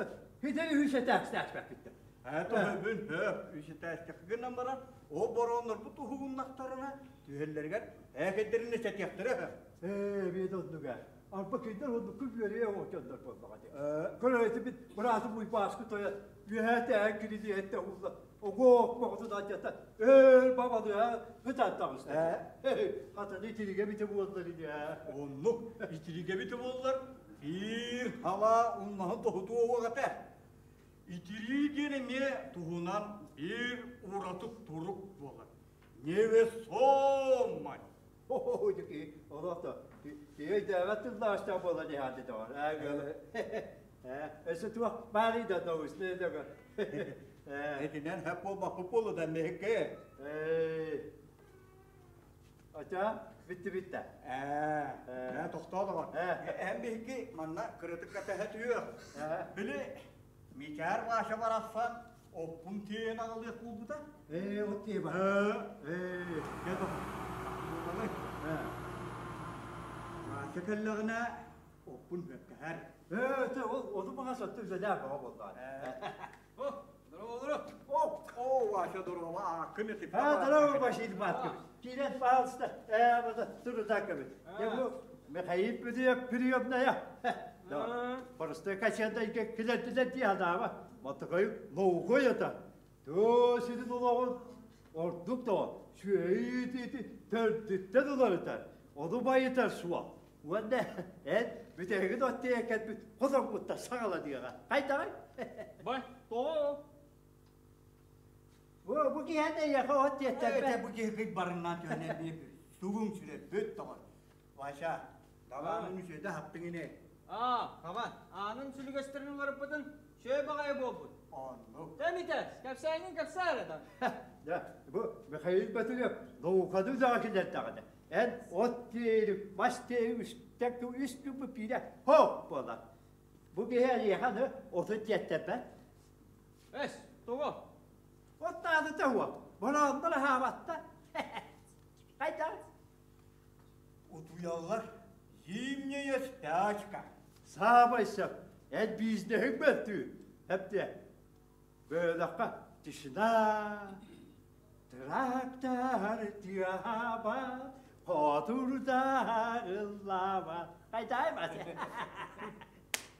хитэ үһүс этээхтээхпэппиттэр. Ээ, төһөбүн хөп, үс этээстээх гынан баран, ол борооннорбут уһугуннахтарына, түһэллэригэр ээкэйдэрин эчэтиэхтэрэ үһү. Ээ, биэт оннуга. Арба кинилэр оннукку үөрүйэ оҥочоннор буоллаҕа дии. Көрөөтүбүт быраатым Уйбааскы тойон үөһээ тэһэн кирилиэһиттэн уулла огоок боҕутун алдьата өр бабалыһа ытан таҕыста. Хатаны итиригэ бите буоллар ини Оннук итиригэ бите буоллар биир халаа умнаһын тоһутуо уох этэ. Итирии диэн эмиэ туһунан биир ураты турук буолар. Невесомай. Хо-хо, дьики, олохто, киһи өйдөөбөт тыллаастаах буолан иһаанды доҕор. Ээ, өссө туох баарый да научный дөгө. Итинэн хэп буолбаппыт буолу да миһикки. Ээ. Оча, бүттү бүттэ. Ээ, тохтоо доҕор. Эн биһикки манна кырытык кэтэһэ түһүөх. Били Мичээр Вася барахсан оппун тиэйэн аҕалыах буолбута. Ээ, от тиэ бар. Ээ, дьэ доҕор. Буолалый. Вася кэллэҕинэ оппун үөккэһэр. Ээ, те ол ону баҕас отtu үлэлээх баҕа буоллаҕа. О, здорово, здорово. О, о, Вася, здорово. Ааккын этип. А, здорово, Василий Маткович. Киирэн, пожалуйста. Ээ, вот турудакабыт. Я бу Михаил приемная. Да, просто качандайга килэрдилэр дии санаама. Матыкай ноугой это. Төө сирин олоҕун ордук да сүөйүтү төрдүттэн уларытар. Ону байытар суол. Уонна эн бүтэһигин оттуйа кэлбит хотоҥҥуттан саҕаланыаҕа. Хайдаҕай? Бай, тоҕо? Бу, бу киһи эйиэхэ от диэттэрбэ. Бу киһи барыннаан түһэн эмиэ сугуҥ сүрэ бүт тоҕор. Вася, далаанын үсүөдэ хаптыҥ ини. Аа, хаба, аанын сүлүгэстэрин уларыппытын. Үчүгэй баҕайы буолбут. Оннук. Тэмитэ, кэпсээҥҥин кэпсээ эрэ да. Дьэ, бу Михаил Батырев науканы үлэҕэ киллэрдэҕинэ, эн от тиэрик, мас тиэрик үстэн үс күммүт биирэ хоп буолар. Бу киһи эйиэхэ аны оту тиэттэрбэт. Эс, тоҕо? От наадата уо, борооннор аһаабаттар. Хайдах? Утуйаллар. Зимняя спячка. Саамай сөп. Эн бизнеһиҥ мөлтүүр. Эптиэ. Бөөлөххө тишина. Трактор тыаһаабат, хотурдар ыллаабат. Хайдаайбат.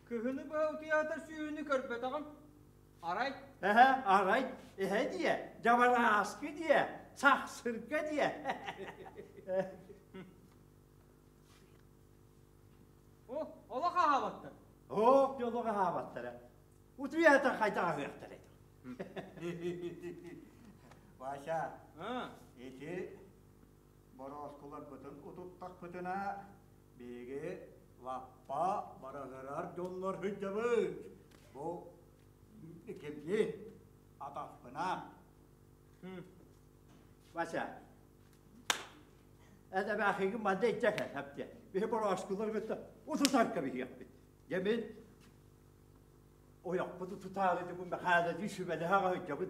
Кыһыны быһа утуйаатар сүүһүнү көрбөтөҕүм. Арай? Эһэ, арай, эһэ диэ, дьабарааскы диэ, сахсырга диэ. О, олох аһаабаттар. Ок, олох аһаабаттара. Утуйаата хайдах аһыахтара Вася, ити борооскуларбытын утуттахпытына, биһиги лаппа бараһырар дьоннор сылдьабыт. Бу кимни атахпына. Вася, это баахыгы манна иччэхэ хапте. Биһи борооскулар кытта утутарка биһиэхпит. Дьэ мин ойохпуту тутаары бу Мэхээлэдии сүбэлэһэ аҕа сылдьабыт.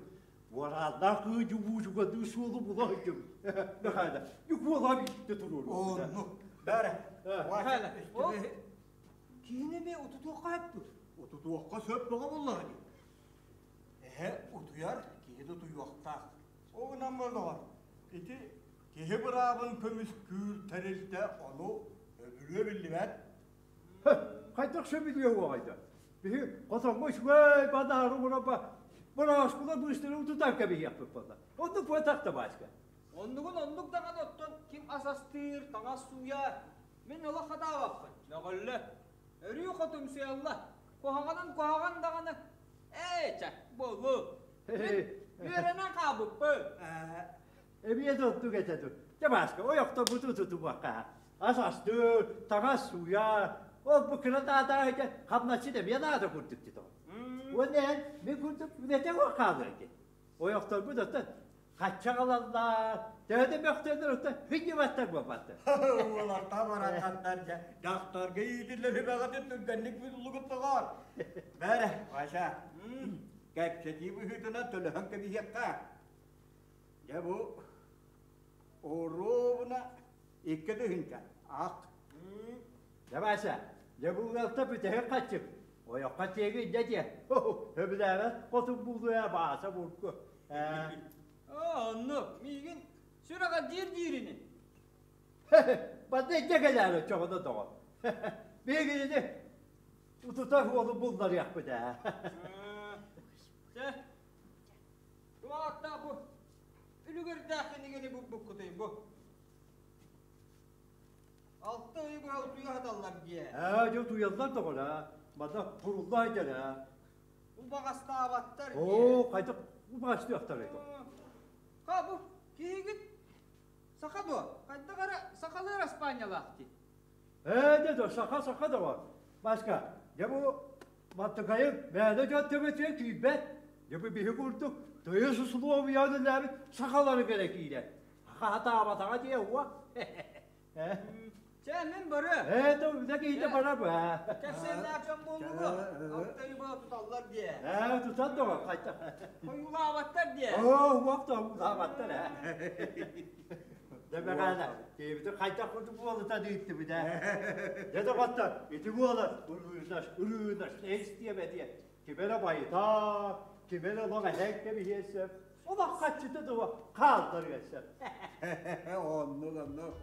Уорааннаах кыыдьы уучугадыы суолу була сылдьабыт. Мэхээлэ, Ньукуола биирдэ туруору. Оннук. Бәрэ. Мэхээлэ, ол киһини эмиэ утутуохха сөп дуо? Утутуохха сөп бөҕө буоллаҕа дии. Эһэ утуйар, киһи да утуйуохтаах. Ол гынан баран ити киһи быраабын көмүскүүр тэрилтэ ону сөбүлүө биллибэт. Хайдах сөбүлүө уоҕайда? Биһи хотоҥҥо үчүгэй банаары ураба бырааскула быыстары утутан кэбиһиэхпит буолла. Оннук буотах да Васька. Оннугун оннук даҕаны оттон ким ас астыыр, таҥас сууйар. Мин олох хатаабаппын. Мөҕүллэ. Өрүү хотумсуйалла. Куһаҕанын куһаҕан даҕаны. Ээ, чэ, буолуо. Мин үөрэнэн хаалбыппын. Эмиэ да оннук этэ дуу. Дьэ, Бааска, ойохторбутун тутумуохха. Ас астыыр, таҥас сууйар. Ол бу кыра наада этэ, хамначчыт эмиэ наада курдук дии тоҕо. Уонна эн мин курдук үлэтэ суох хаалыа дии. Ойохторбут оттон хаччаҕалаллар, төһө да мөхтөннөр оттон хынньыбаттар буолбаттар. Уолаттар барахсаттар дьэ, дьахтарга иитиллэр үбэҕитин түргэнник буллугут доҕоор. Бэрэ, Вася, кэпсэтии быһыытынан төлөһөн кэбиһиэххэ. Дьэ бу оруобуна 2000 ах. Дьэ, Вася, дьэ бу ыалта бүтэһик хаччык. Ойоххо тиэги дьэ диэ. Сөбүлээбэт хотун буолуо бааса бурку. Оо, оннук. Миигин сүрэҕэ диир диирини. Бадда иччэ кэлээри чоҕуна тоҕо. Биһигини утутар уолу булларыахпыт ээ. Чэ, туох бу үлүгэрдээх кинигэни булбуккутуй бу? Алта ый быһа утуйа сыталлар диэ. Ээ, дьэ утуйаллар доҕор аа. Манна курулла сылдьар аа. Убаҕастаабаттар диэ. Оо, хайдах убаҕастыахтарай то? Ха, бу киһигит саха дуо? Хайдах эрэ сахалыы араспаанньалаах дии. Ээ, дьэ до, саха саха доҕор. Маска, дьэ бу маттыкайын мээнэ дьон төбөтүгэр киирбэт. Дьэ бу биһи курдук тыйыс условияны үлэлээбит сахалары кэлэ киирэр. Хатаабатаҕа диэ уо. Чэ, мин барыам. Ээ, то үлэ киһитэ барар бу. Кэпсээннээх дьон буоллугу. Алта туталлар диэ. Ээ, тутан доҕор, хайдах. Хойуулаабаттар диэ. Оо, уох да уулаабаттар ээ. Дэмэҕээнэ, киһибитин хайдах курдук буолута дииттибит ээ. Дьэ доҕоттор, ити буолар ырыынаш, ырыынаш, эстиэмэ диэ. Ким эрэ байытар, ким эрэ олох эһэҥ кэбиһиэн сөп. Олох хаччыта дуо хаалларыан сөп. Оннук, оннук.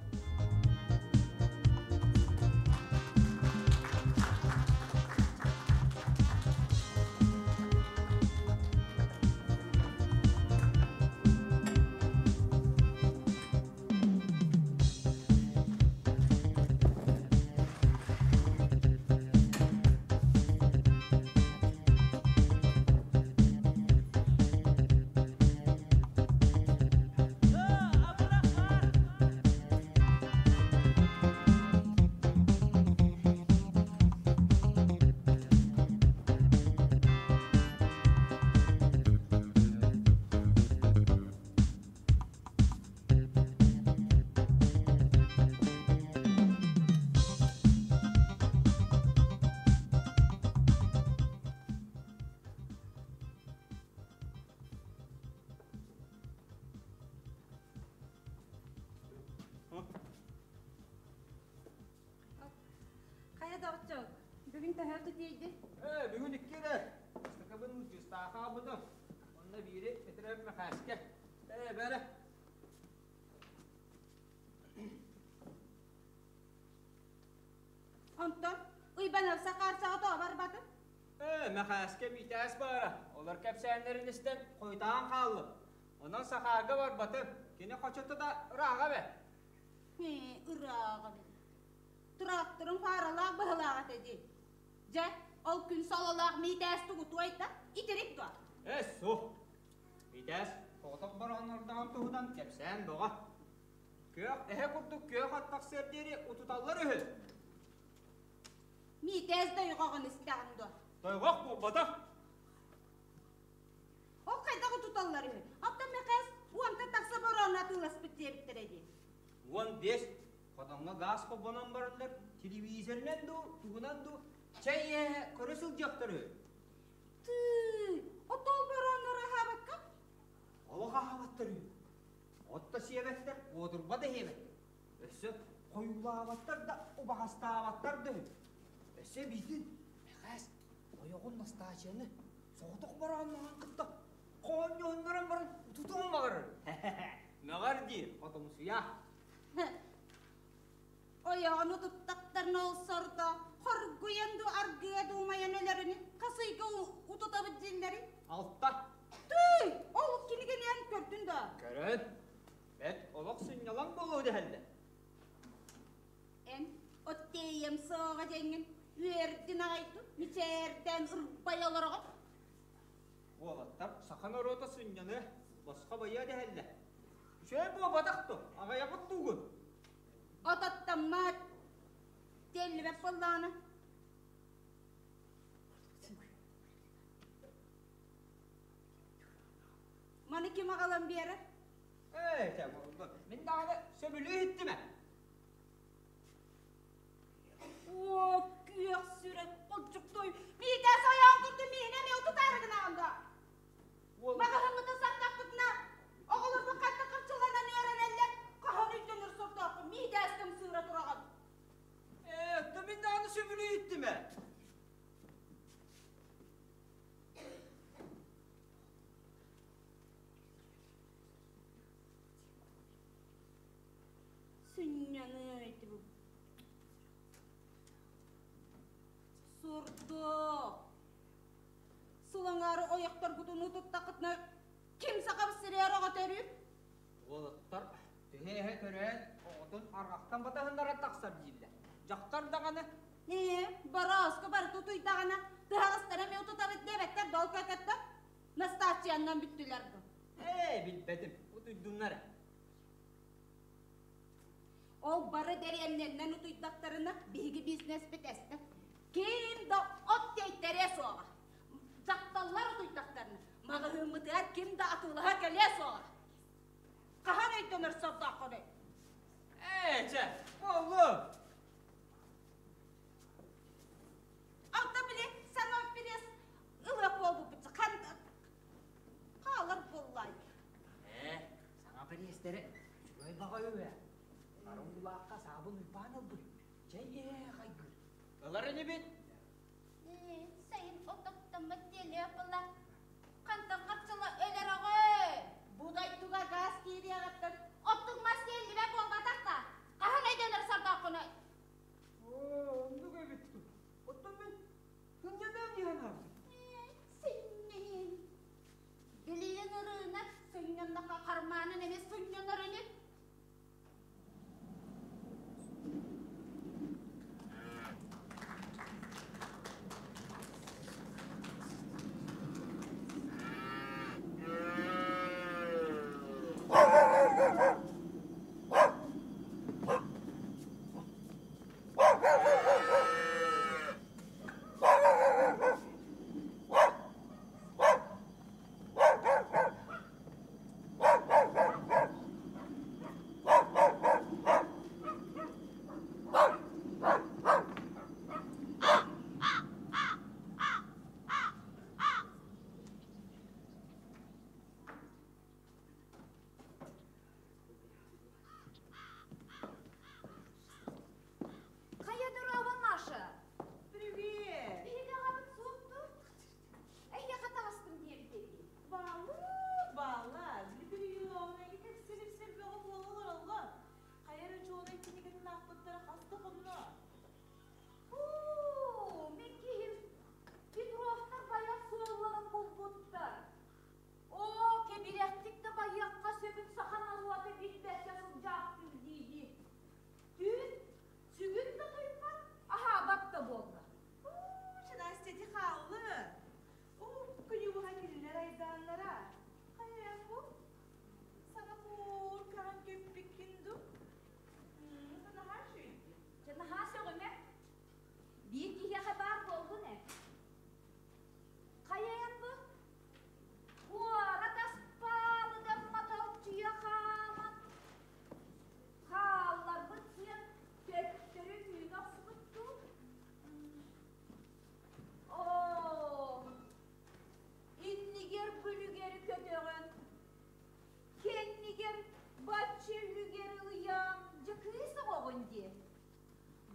Бүгүн төһө оту тиэйдин? Ээ, бүгүн икки эрэ. Бастакыбын Дьыстаахха аҕалбытым. Онно биири Петров Мэхээскэ. Ээ, бэрэ. Онтон Уйбанов Сахаар тоҕо барбатын? Ээ, Мэхээскэ Миитээс баара. Олор кэпсээннэрин истэн хойутаан хааллым. Онон Сахаарга барбатым. Кини хочото да ырааҕа бэ. Ээ, ырааҕа бэ. Тракторын фаралаах быһылаах этэ дии. Дьэ, ол күн сололоох Миитээс тугу туойда? Итирик дуо? Ээ, суох. Миитээс соҕотох борооннордоҕун туһунан кэпсээн бөҕө. Күөх эһэ курдук күөх от тахсыар диэри утуталлар үһү. Миитээс дойҕоҕун истэҕин дуо? Дойҕох буолбатах. Ол хайдах утуталлар үһү? Оттон Мэхээс уонтан тахса бороону атыыласпыт диэбиттэрэ дии. 15 Хотоҥҥо гаас холбонон бараннар телевизорынан дуу, тугунан дуу чэй иһэ көрө сылдьыахтар үһү. Тыы, отол борооннор аһаабакка? Олох аһаабаттар үһү. От да сиэбэттэр, уотурба да иһиэбэт. Өссө хойуулаабаттар да, убаҕастаабаттар да үһү. Өссө эбиитин Мэхээс ойоҕун Настаачыйаны соҕотох бороонноһон кытта хоонньоһуннаран баран утутуон баҕарар. Мөҕөр диир, хотумсуйа. Ойоҕун утуттахтарына ол сордо хоргуйан дуу аргыа дуумайан өлөрүнү хас ыйга утутабыт дииллэрий? Алта. Тыый, ол кинигини эн көрдүн да? Көрөн. Бэт олох сынньалаҥ буолуо дэһэллэр. Эн оттеем сыаҕа дьэҥҥин үөрдүн аҕайдын, мичээрдээн ырбай олороҕун. Уолаттар саха норуота сынньаныа, босхо байыа дэһэллэр. Үчүгэй буолбатах дуо? Аҕыйаҕыт дуугун? Ототтоммот, тиэллибэт буоллаҕына. Маны ким аҕалан биэрэр? Ээ, чэ, мин даҕаны сөбүлүү иһиттим ээ. Оо, күөх сүрэх холдьуктуй, Миитээс ойоон курдук миинэ эмиэ утутаары гынаҕын дуо? Маҕаһыыммытын саптахпытына, оҕолорбут ханна харчыланан үөрэнэллэр, хаһан өйдөнөр сордооххун, Миитээскэ ымсыыра тураҕын. Ээ, да мин даҕаны сөбүлүү иһиттим ээ. Сынньаныы ити бу. Сурдук. Сылаҥаары ойохторгутун утуттаххытына ким сахабыт сиригэр оҕо төрүүр? Уолаттар төһө көрөөт оҕотун арҕахтан батыһыннара тахсар дииллэр. Дьахтар даҕаны Ээ, борооску барыта утуйдаҕына, тыһаҕастара эмиэ утутабыт диэбэттэр да ол көтөттөр. Настааччыйаннан бүттүлэр дуу. Ээ, билбэтим, утуйдуннар ээ. Ол бары дэриэбинэннэн утуйдахтарына, биһиги бизнеспит эстэр. Ким да от тиэйтэриэ суоҕа. Дьахталлар утуйдахтарына, маҕаһыыммытыгар ким да атыылаһа кэлиэ суоҕа. Хаһан өйдөнөр сордооххунуй? Ээ, чэ, буоллун. Алта били саноппирес ылыах буолбуппут хан хаалар буоллай. Ээ, саҥа бириэстэри үчүгэй баҕайы ээ. Арыылаахха саабын уйбаан ылбыт. Чэй ээ хайгыр. Ылар инибит. Ээ, сайын ототтоммот диэлиэх була. Хантан харчыла өлөр оҕой? Бу дойдуга газ киириэҕиттэн Оттук мас тиэллибэт буолбатах да. Хаһан өйдөнөр сордооххунуй? Оо, оннук эбит дуу. Оттон мин сынньаныам дии санаабытым. Сынньанын. Билигин ырыынак сынньаннаха хармаанын эмиэ сынньанар ини.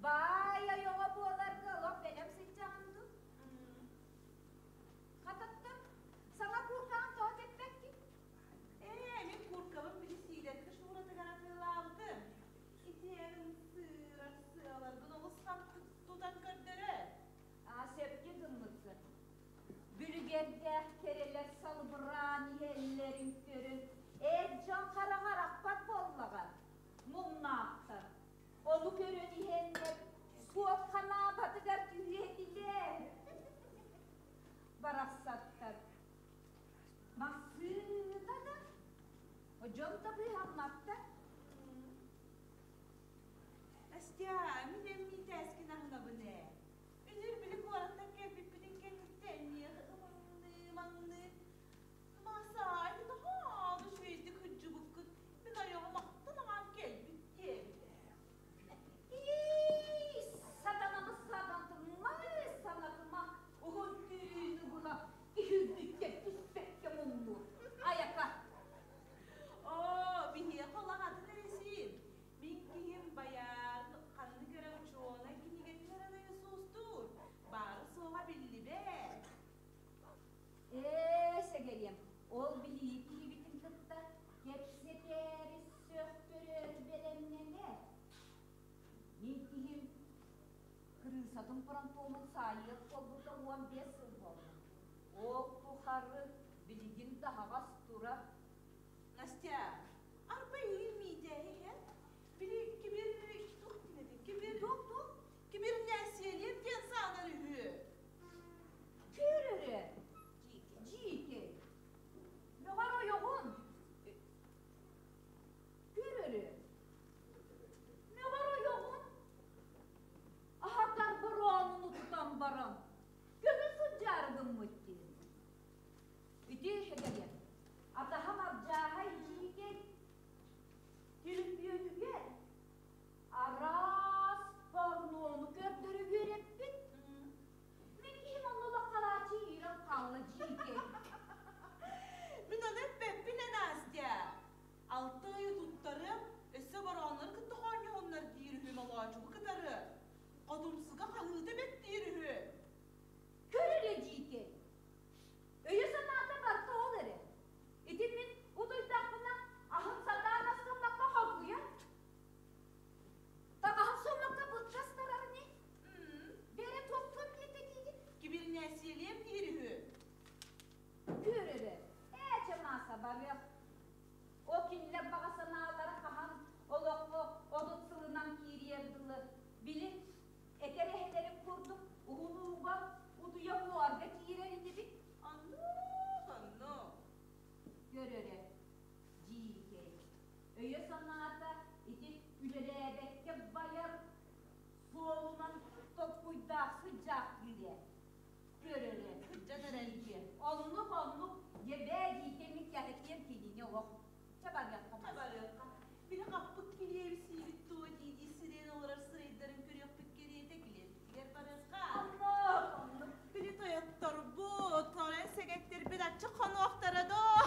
Баай ойоҕо буоларга олох бэлэм сылдьаҕын дуу? Хататтан саҥа кууркаҕын тоҕо кэппэккин? Ээ, мин кууркабын били сиидэркэ шууратыгар атыылаабытым. Итиэнин сыырар сыаларгын олус хантык тутан көрдөрө. Аа, сөпкө гыммыккын. Бүрүгэрдээх кэрэлэр салыбыраан иһэллэрин көрөн, эр дьон хараҕа арахпат буоллаҕа. Муҥнаахтар. Ону көрөн иһэннэр суот ханаабатыгар түһүө этилэр. Барахсаттар. Массыына да, дьон да быыһамматтар. Настя, мин эммиитээскин аһынабын ээ. Үнүр били куораттан кэлбиппитин кэнниттэн миэхэ ымаҥныы-маҥныы Маасаай, наһаа үчүгэйдик сылдьыбыккыт, мин айаҕым ахтан аҕаан кэлбит диэбитэ. Ии, сатанамы сатантымай санатыма, уһун түүнү быһа киһирдиккэ түспэккэ муннур. Айака. Оо, биһиэхэ улахатын эрэсиим. Мин киһим байаан ханнык эрэ учуонай кинигэтин эрэ нойосуустуур, баара-суоҕа биллибэт. Ээ, сэгэриэм, ол билии киһибитин кытта кэпсэтээри сөхтөрөөрү бэлэмнэнэр. Мин киһим кырыысатын фронтонун саайыах буолбута 15 сыл буолла. Ол тухары билигин да аһаҕас турар. Настя, арба иһин миитэһи иһэн, били кибир туох диэн кибир Туох туох? Кибир нээсиэлиэм диэн саанар үһү. Көрөрө, дьиикэй. Мөҕөр ойоҕун. Көрөрө. Мөҕөр ойоҕун. Аһатар бороонун утутан баран, көмө сылдьаары гыммыт диэн. Ити эһэгэлэр, атаһам Ардьааһай дьиикэй түлүпүөнүгэр араас порнону көрдөрө үөрэппит. Мин киһим онно лаххалааччы иирэн хаалла дьиикэй. Мин ону эппэппин эн Настя. Алта ыйы туттарыам, өссө борооннору кытта хоонньоһуннар диир үһү молоочугу кытары. Хотумсуга хаһыыта бэт диир үһү. Көр эрэ дьиикэй. Өйө-санаата барыта ол эрэ. Ити мин утуйдахпына аһын сатаан астыммакка хоргуйар. Таҥаһын сууммакка былдьастарар ини. Бэрэ туохтуон билэтэ диигин? Кибирнээсийэлиэм диир үһү. Көр эрэ, ээ чэ Мааса барыах. Ол кинилэр баҕа санаалара хаһан олоххо 30 сылынан киириэр дылы били этэр эһэлэрин курдук уһун ууга утуйа буорга киирэр инибит. Оннук, оннук. Көр эрэ, дьиикэй. Өйө-санаата ити үлэлээбэккэ байар суолунан толкуйдаах сыдьаахтыыр ээ. Көр эрэ, Сылдьан эрэр дьиэ. Оннук, оннук, дьэбээ дьиикэй мин кэхитиэм кинини олох. Чэ барыахха. Чэ барыахха. Били хаппыт килиэби сиибит дуо дии-дии сирэйин олорор сырайдарын көрүөхпүт кэриэтэ килиэппитигэр барыахха. Оннук, оннук. Били тойотторбут, тойон сэгэттэрбит аччык хонуохтара доо.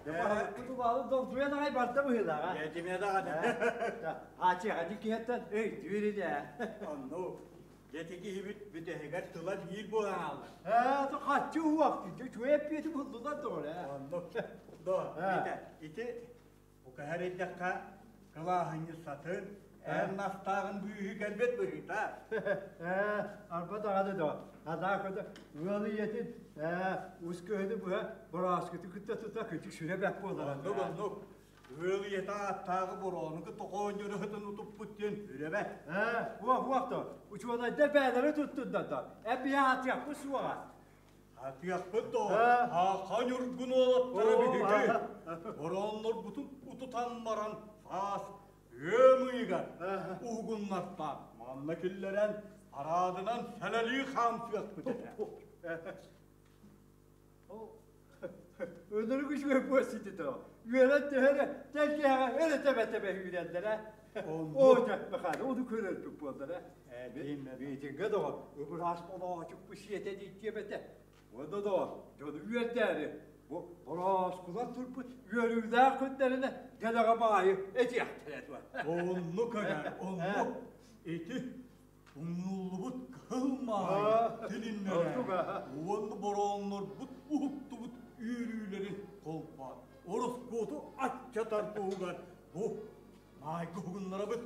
Дьэ, Бу долгуйан аҕай барда быһыылааҕа. Этимэ даҕаны. Аачыаха киһиттэн өйдүүр ини. Онну дьэти киһибит бүтэһигэр тыла биир буолан хаалла. Ээ, то хаччы уох үчүгэй эппиэти булдулар доҕор ээ. Оннук. До, ити Бу кэһэрийдэххэ кылааһынньыссатын, эн настааҕын быыһы кэлбит быһыыта. Ээ, арба даҕаны доо, хадаа көтө ыал ийэтин ээ, ус кыһыны быһа борооскуту кытта тута кычык сүрэ бэт буолара. Оннук оннук. Ыал ийэтэ ааттааҕы бороону кытта хоонньоруһутун утуппут диэн үрэбэт. Ээ, уох уох то, учуонайдар бээлэри туттундар да, эбиһэ атыахпыт суоҕа. Атыахпыт доо, Ааха Ньургун уолаттара биһиги борооннорбутун утутан баран саас ыам ыйыгар уһугуннартаан манна киллэрэн Параадынан сэлэлии хаамсыахпыт этэ. Өлөрүг үчүгэй буоситито. Үөрэн төһөрө тэлгэһэҕэ өрө тэбэ-тэбэ үүрэллэрэ. Оо, дьэ, Михаил, ону көрөрбүт буоллара. Митингэ доҕор, ыбыраас болоочукпу сиэтэ диэбэтэ. Уонна доҕор, дьону үөрдээри, бу борооскулар турбут үөрүүлээх күннэринэ дэлэҕэ баайы этиэхтэрэ дуо? Оннук эгээр, оннук. Ити умнуллубут кыһыл маайы тилиннэрэ уонна борооннорбут уһуктубут үөрүүлэрин холбоон ороскуоту аччатар туһугар бу маайга уһугуннарабыт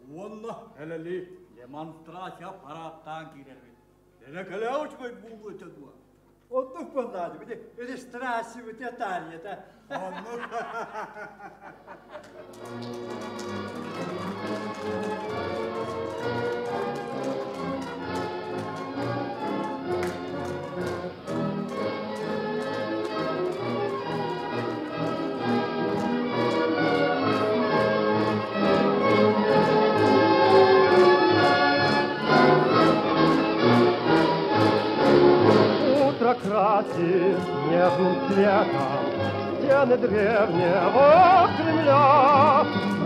уонна элэли демонстрация парааттаан киирэрбит. Элэкэлээ үчүгэй буолуо этэ дуо? Оннук буоллаады, били ресторация Италията. Оннук. Утро красит нежным цветом стены древнего Кремля.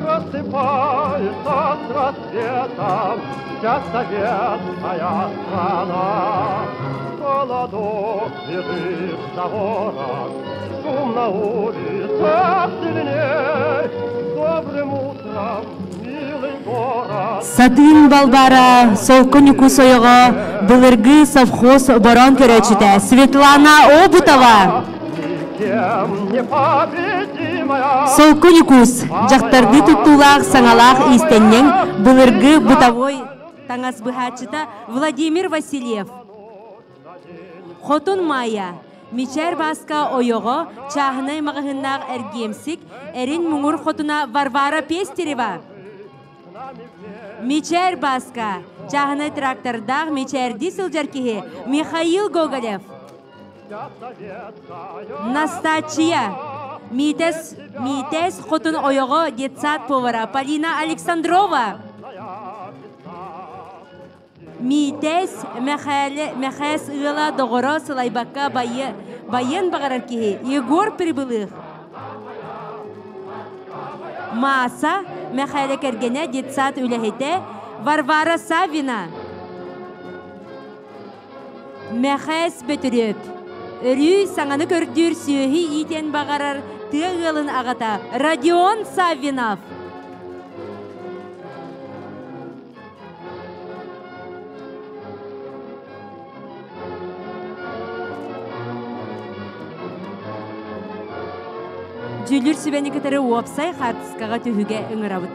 Просыпается с рассветом вся советская страна. Холодок бежит за ворот, шум на улицах сильней. Добрым утром, милый город! Сатыын Балбара Солко Ньукуус ойоҕо былыргы совхоз бороон көрөөччүтэ Светлана Обутова. Никем не победимая Солко Ньукуус дьахтардыы туттуулаах саҥалаах иистэнньэҥ былыргы бытовой таҥас быһааччыта Владимир Васильев. Хотун Майя Мичээр Бааска ойоҕо чааһынай маҕаһыыннаах эргиэмсик эрин муҥур хотуна Варвара Пестерева. Мичээр Бааска чааһынай трактордаах мичээрдии сылдьар киһи Михаил Гоголев. Настааччыйа Миитэс Миитэс хотун ойоҕо детсад повара Полина Александрова. Миитэс Мэхээлэ Мэхээс ыала доҕоро сылайбакка байыан баҕарар киһи Егор Прибылых. Мааса Мэхээлэ кэргэнэ детсад үлэһитэ Варвара Саввина. Мэхээс Бөтүрүөп. Өрүү саҥаны көрдүүр сүөһү иитиэн баҕарар тыа ыалын аҕата Родион Саввинов. Дьүүллүүр сүбэни кытары уопсай хаартыскаҕа түһүгэ ыҥырабыт.